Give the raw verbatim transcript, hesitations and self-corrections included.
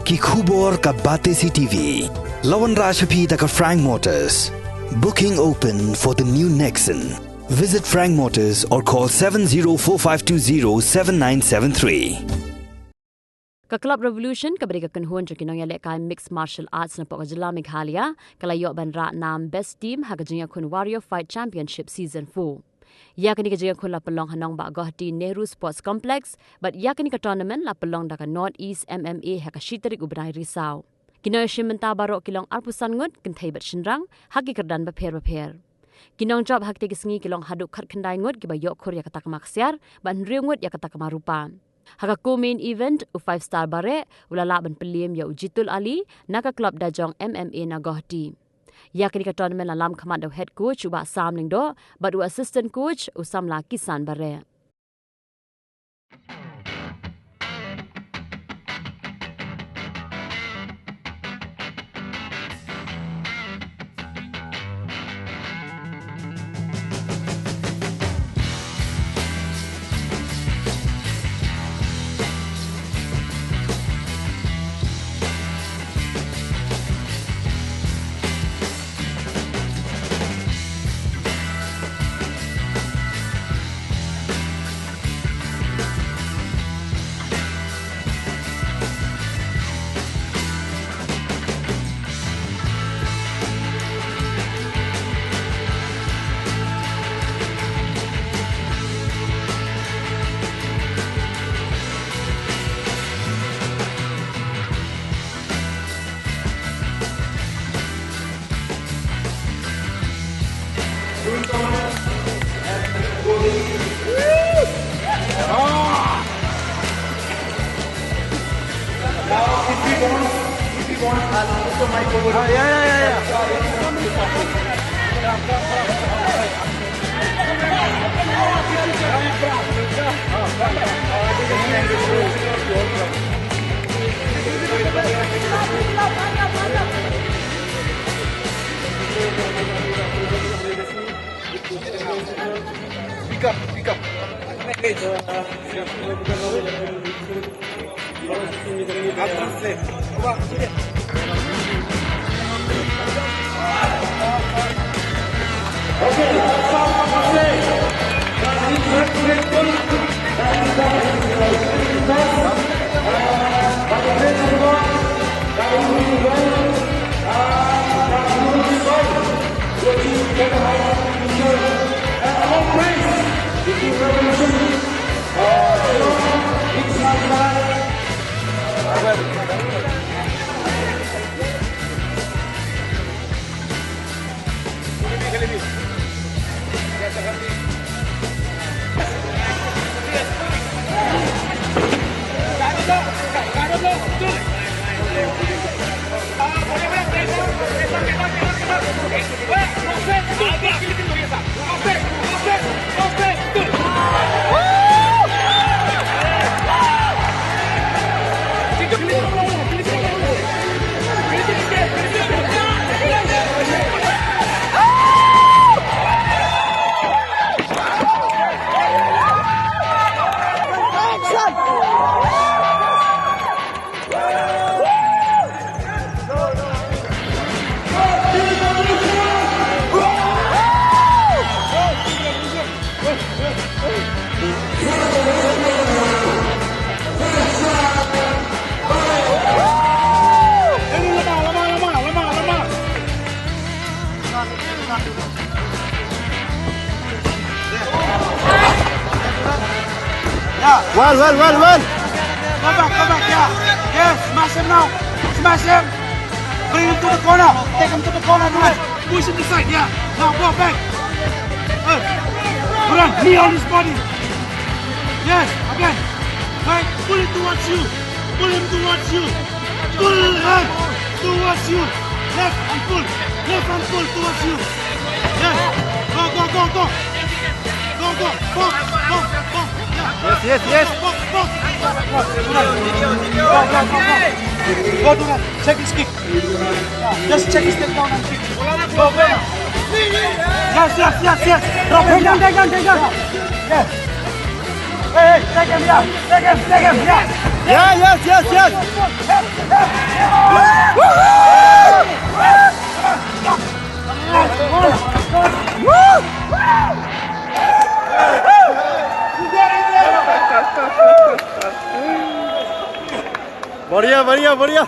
Ki khubor ka Batesi T V. La wanrah sha phi da ka Frank Motors. Booking open for the new Nexon. Visit Frank Motors or call seven zero four five two zero seven nine seven three. Ka Club Revolution, kaba dei ka kynhun jong ki nongïalehkai Mixed Martial Arts napoh ka jylla Meghalaya, ka la ïoh ban rah nam Best Team ha ka jingïakhun Warrior Fight Championship Season four. Ïa kane ka jingïakhun la pynlong ha nongbah Guwahati Nehru Sports Complex, bad ïa kane ka tournament la pynlong da ka North East M M A ha ka shi tarik u bnai Risaw. Ki nongïashim bynta baroh ki long arphew san ngut, kynthei bad shynrang, ha ki kyrdan bapher bapher. Ki nongjop ha kitei ki sngi ki long haduh khatkhyndai ngut kiba ïoh khur ïa ka takma ksiar, bad hynriew ngut ïa ka takma rupa. Ha ka co-main event, u Five Star Bareh u la lah ban pynliem ïa u Jitul Ali na ka club Dajong M M A na Guwahati. Ïa kane ka tournament la lam khmat da u head coach u Bah Sam Lyngdoh bad u assistant coach u samla Kisan Bareh. Pick up, pick up. Yeah. Well, well, well, well. Come back, come back, yeah. Yes, smash him now. Smash him. Bring him to the corner. Take him to the corner, Duran. Push him inside, yeah. Now go back. Hey. Duran, knee on his body. Yes, again. Right, pull it towards you. Pull him towards you. Pull him towards you. Left and pull. Left and pull towards you. Yes. Go, go, go, go. Go, go. Go, go, go. Yeah. Yes, yes, yes. Go, go, go. Go, go, go, go. Go, Duran. Check his kick. Yeah. Just check his takedown and kick. Go, go. Yes, yes, yes, yes. Drop him. Take down, take down, take down. Yeah. Yes. Hey, hey, take him, yeah. Take him, take him, yeah. Yeah, yes, yes, yes. Hip, hip, बढ़िया, बढ़िया, बढ़िया।